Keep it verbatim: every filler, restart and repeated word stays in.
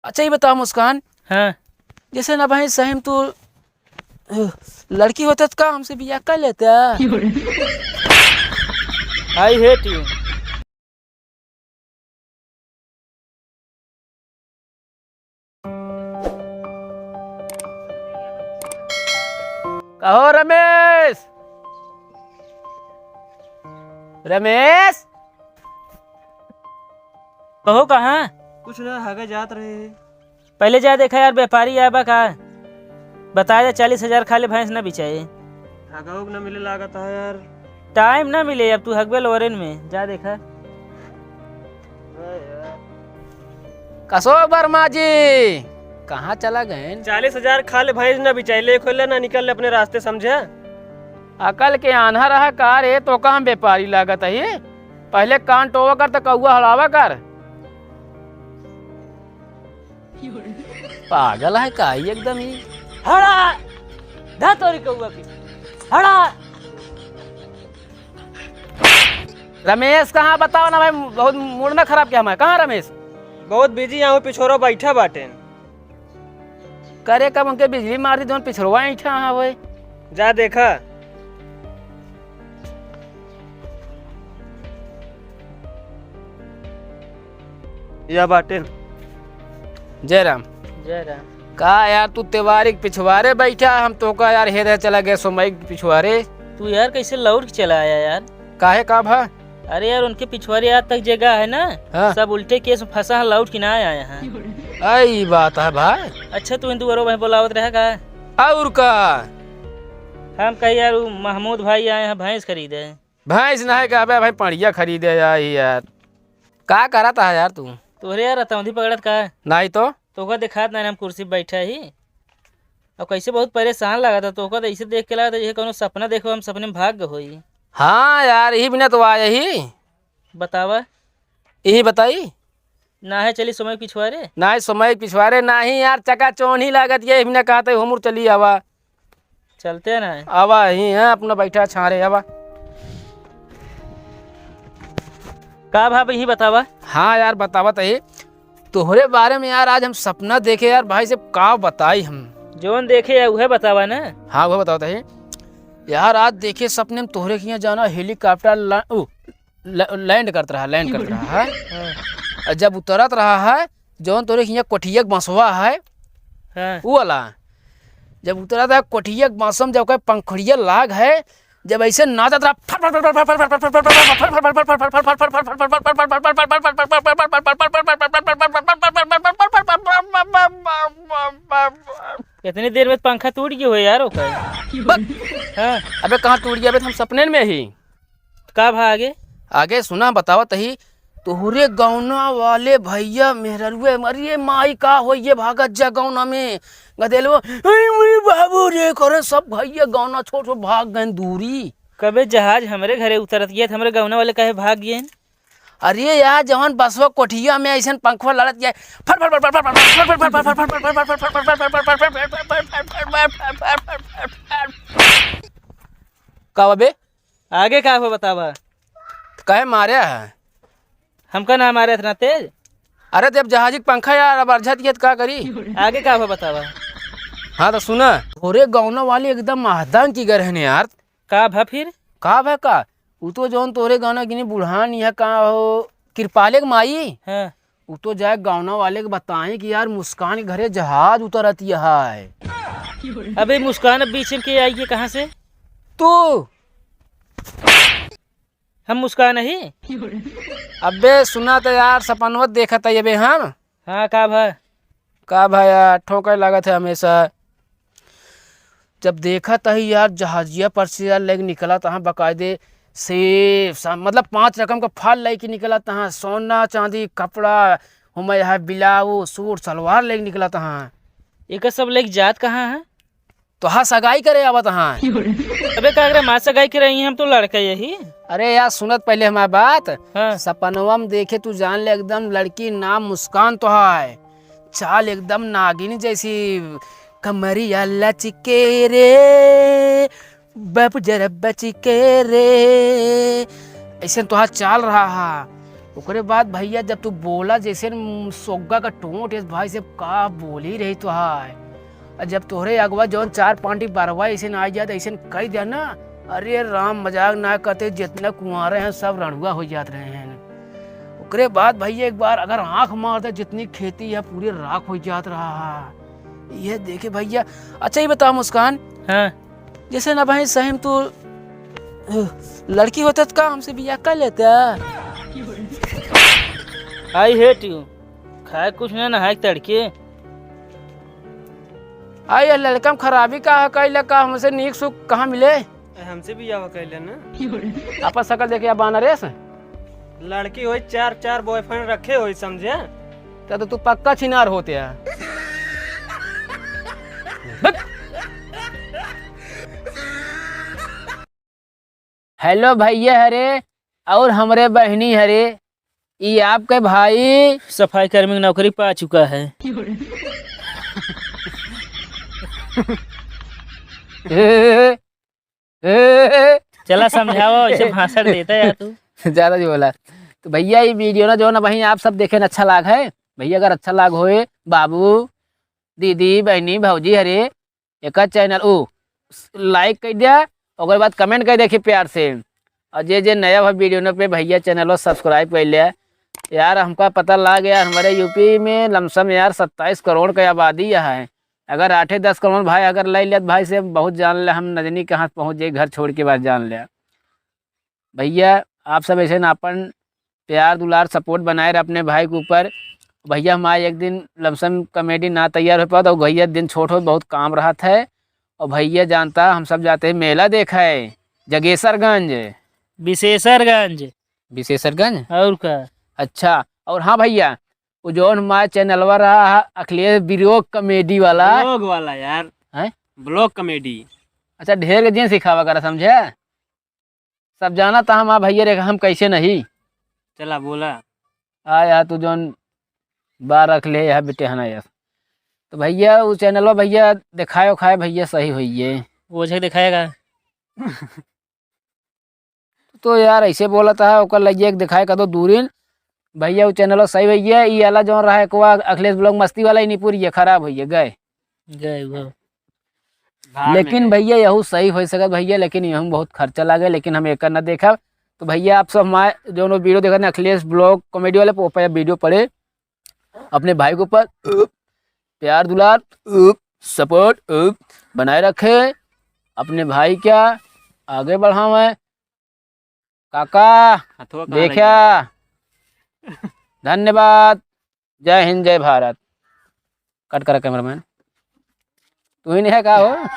अच्छा, ये बताओ मुस्कान। हाँ। जैसे ना भाई, सही में तू लड़की होता तो का हमसे बियाह कर लेता? I hate you। कहो रमेश, रमेश। कहो, कहाँ? कुछ ना, हगे जात रहे। पहले जा देखा यार, व्यापारी आया बा का? बताया, चालीस हजार खाली भैंस ना बिचाए। हगऊ के ना मिले लागत है यार। टाइम ना मिले, अब तू हगबे लोरेन में, जा देखा। कसो वर्मा जी, कहाँ चला गए? चालीस हजार खाली भैंस ना बिचाए, ले खोले ना निकल ले अपने रास्ते, समझे? अकल के आन्हा रहा का रे, तो का हम व्यापारी लागत है? पहले कान टोवा कर, तो कौआ हड़ावा कर। पागल है का ई एकदम ही? हड़ा! धा तोरी कौआ के। हड़ा! रमेश कहाँ, बताओ ना भाई, बहुत मूड ना खराब किया हमारा। कहाँ रमेश? बहुत बिजी यहाँ, पिछोरो बैठा बाटे। करे कब उनके बिजली मार दी, जौन पिछोरवा ऐंठा हवे। जा देखा। या बाटे। जय राम। जय राम। का यार, तू तेवारी के पिछवारे बैठा, हम तो का यार हेरे चला गए सोमई के पिछवारे। तू यार कैसे लौट के चला आया यार? काहे, का भा? अरे यार, उनके पिछवारे आज तक जगह है ना, हाँ। सब उल्टे केस में फंसा है, लौट के ना आया है। आई बात है भाई। अच्छा, तू हिंदू बरो भाई बोलावत रहे का? और का? हम कही यार, उ महमूद भाई आए हैं भैंस खरीदे। भैंस नहीं का बे भाई, पड़िया खरीदे आई यार। का करत है यार तू? तोहरे यार रतौंधी पकड़त का? नहीं तो। तोका देखात ना, हम कुर्सी पे बैठा ही। अब कैसे बहुत परेशान लगा था तोका, तो ऐसे देख के लगा था जैसे कोनो सपना देखो, हम सपने में भाग गए होई। हाँ यार, यही बिना तो आया ही। बतावा। यही बताई। ना है चली समय पिछवारे। ना है समय पिछवारे, ना ही यार चका चौन ही लागत, ये बिना कहते हुमुर चली आवा। चलते ना है। आवा ही है अपना बैठा छारे आवा। का भाभी ही बतावा। हाँ यार बतावा तही। तोहरे बारे में यार आज हम सपना देखे यार भाई से का बताई हम। जौन देखे यार उहे बतावा ना। हाँ उहे बतावा तही। यार आज देखे सपने में तोहरे किया जाना हेलीकॉप्टर ला-, उ, ल-, लैंड करत रहा, लैंड करत रहा है। हाँ। और जब उतरत रहा है, जौन तोरे हियाँ कोठिया के बसवा है, हाँ। उ वाला, जब उतरत है कोठिया के बसम, जब ओकर पंखुड़िया लाग है, जब ऐसे नाचत रहा, फट, फट, फट, इतनी देर में पंखा टूट गयो हो यार ओकर। बक। हाँ। अबे कहाँ टूट गया, अबे तो हम सपने में ही। का भा आगे? आगे सुना, बतावत ही। तोहरे गौना वाले भैया मेहररुए, अरे माई का होइए, भागत जा गौना में। गदेलवा, "अरे मोरे बाबू रे," करे सब भैया गौना छोड़ छोड़ भाग गए दूरी। कबे जहाज हमरे घरे उतरत गया, हमरे गौना वाले काहे भाग गए? अरे यार, जवन बसवा कोठिया में ऐसन पंखवा लड़त गया, फट फट फट फट। का बे? आगे का हो बतावा? काहे मारे है? हमका ना मारे इतना तेज। अरे जब जहाजी के पंखा यार अब अरझत गया त का करी? आगे का हो बतावा? हाँ तो सुना, तोरे गौना वाली एकदम महदान की गर है ने यार। का भा फिर? का भा का? उ तो जौन तोरे गाना गिनी बुढ़ान या का हो, कृपाले के माई? हाँ। उ तो जाए गाना वाले के बताएं कि यार मुस्कान के घरे जहाज उतरत है। अबे मुस्कान अब बीच में के आई है कहाँ से? तू। हम मुस्कान ही। अबे सुना तो यार, सपनवा देखत है अबे हम। हाँ, का भा? का भा यार, ठोकर लागत है हमेशा। जब देखत ही यार, जहाजिया पर से यार लेके निकलत है, बकायदे सेब, सा-, मतलब पाँच रकम का फल लेके निकलत है, सोना, चांदी, कपड़ा, हुमे है ब्लाउज, सूट, सलवार लेके निकलत है। एकर सब लेके जात कहाँ है? तोहार सगाई करे आवत हाँ। अबे कागरा, माँ सगाई करे आई, हम तो लड़का यही। अरे यार, सुनत पहले हमार बात। हाँ। सपनवा में देखे तू जान ले, एकदम लड़की नाम मुस्कान तोहार। चाल एकदम नागिन जैसी, कमरिया लचके रे, बाबू जरा बचके रे। ऐसे तोहार चाल रहा है। ओकरे बाद भइया, जब तू बोला जइसे न सोग्गा का टोंट, इस भाई से का बोली रही तो है। और जब तोहरे अगवा जौन चार पांटी बरवा अइसे न आ जात, अइसे न कह दिया ना, अरे राम, मजाक ना करते, जितना कुंवारे हैं सब रणुआ हो जात रहे हैं। ओकरे बाद भइया एक बार अगर आंख मारते, जितनी खेती है पूरी राख हो जात रहा है। ये देखे भइया। अच्छा ये बता मुस्कान, हाँ। जइसे ना भाई सही में तू लड़की होते तो का हमसे बियाह कर लेते? I hate you। खाए कुछ ना, नहाए तड़के। आई ये लड़का में खराबी का है, कैला का हमसे नीक सुख कहाँ मिले? ए, हमसे बियाह कैले ना। आपन शकल देखे या बानर है से? लड़की होई, चार चार boyfriend रखे होई, समझे? तब तो तू पक्का छिनार होते है। Hello भइया हरे और हमरे बहिनी हरे, ई आपके भाई सफाई कर्मी की नौकरी पा चुका है। ए, ए, चला समझावा, ऐसे भाषण देता यार तू। ज्यादा जी बोला। तो भइया, ई video ना जौन अबहीं आप सब देखे न अच्छा लाग है। भइया, अगर अच्छा लाग होए, बाबू, दीदी, बहिनी, भौजी हरे, एका channel उ like कर दिया, ओकर बाद comment कर देखी प्यार से। और जे जे नया भा video न पे भइया channel subscribe कर लिया। यार, हमका पता लाग यार, हमारे U P में लमसम यार सत्ताईस करोड़ के आबादी है। अगर आठे दस करोड़ भाई अगर ले लेत भाई से, बहुत जान ले हम नजनी कहाँ पहुँच जाई, घर छोड़ के बाद जान ले। भइया, आप सब ऐसे ना अपन प्यार दुलार support बनाए रहे अपने भाई के ऊपर। भइया, हमारे एक दिन लमसम comedy ना तैयार हो पाता, और भइया दिन छोट हो, बहुत काम रहत है। और भइया जानता, हम सब जाते हैं मेला देखा है जगेसरगंज। विशेषरगंज। विशेषरगंज? और का? अच्छा, और हाँ भइया, वो जौन हमारे चैनलवा रहा है अखिलेश vlog comedy वाला। Vlog वाला यार। हैं? Vlog comedy। अच्छा, ढेर के जिन सिखावा करा, समझे? सब जाना था हम, आ भइया रे, हम कैसे नहीं। चला बोला। आ यार, तू जौन बार रख ले, यह बेटे है ना यार। तो भइया, वो चैनलवा भइया दिखाए उखाए भइया सही होइए। वो झक दिखाएगा। तो यार, ऐसे बोलत है, ओकर लइया के दिखाए का दो दूरिन। भइया, वो चैनलवा सही भइया, ई वाला जौन रहा है, को अखिलेश vlog मस्ती वाला ही नहीं पूरी, ये खराब होइए, गए। गए वो। भाड़ में लेकिन गए। भइया, यहू सही हो सकत भइया, लेकिन यहू बहुत खर्चा लागे, लेकिन हम एकर ना देखब। तो भइया, आप सब हमारे जौन वो video देखत हैं, अखिलेश vlog comedy वाले, वो पे video पड़े, अपने भाई के ऊपर प्यार दुलार, support बनाए रखे, अपने भाई क्या आगे बढ़ावे। काका, हथवा कहाँ देखा? लग गया? धन्यवाद। जय हिंद, जय भारत। Cut करा cameraman। तू ही नहीं है का हो?